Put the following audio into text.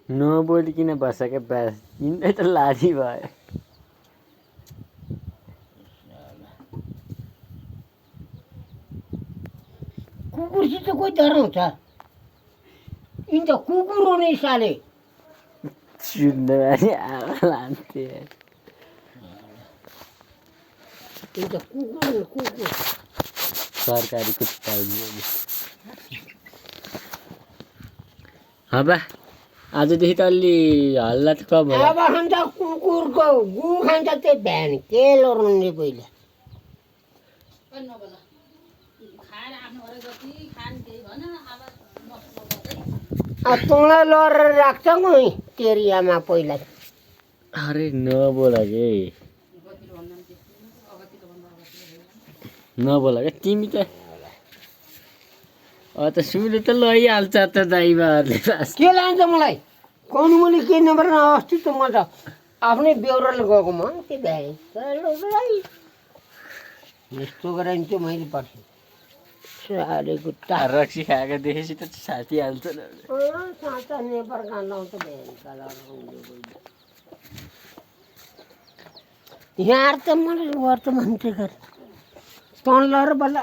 नबोलिकन बसेको बास यिनै त लाजी भयो कुकुरसित कोही डराउँछ यिनी त कुकुर हो नि साले सुन्दा पनि आमा लान्थे यिनी त कुकुर हो कुकुर सरकारी कुत्ता हबा आजदेखि त अलि हल्ला त कम होला अब खान्छ कुकुरको गु खान्छ त्यो भ्यान के लड्ने पहिला तँलाई लडेर राख्छ मै तेरी आमा पहिला अरे नबोला के नबोला के तिमी त त सुले त लैहाल्छ त ड्राइभरले के लान्छ मलाई कौन मैले के नम्बर अस्ति त म त आफ्नै बेहोराले गएको म त्यो भ्याए यस्तो गराइन्छ मैले पठाएँ साले गुट्टा रक्सी खाएको देखेपछि त साथी हाल्छ साँच्चा नेपर गान्डाउँछ यहाँ त मलाई गर्छ मान्छे गरे तँ लर बल्ल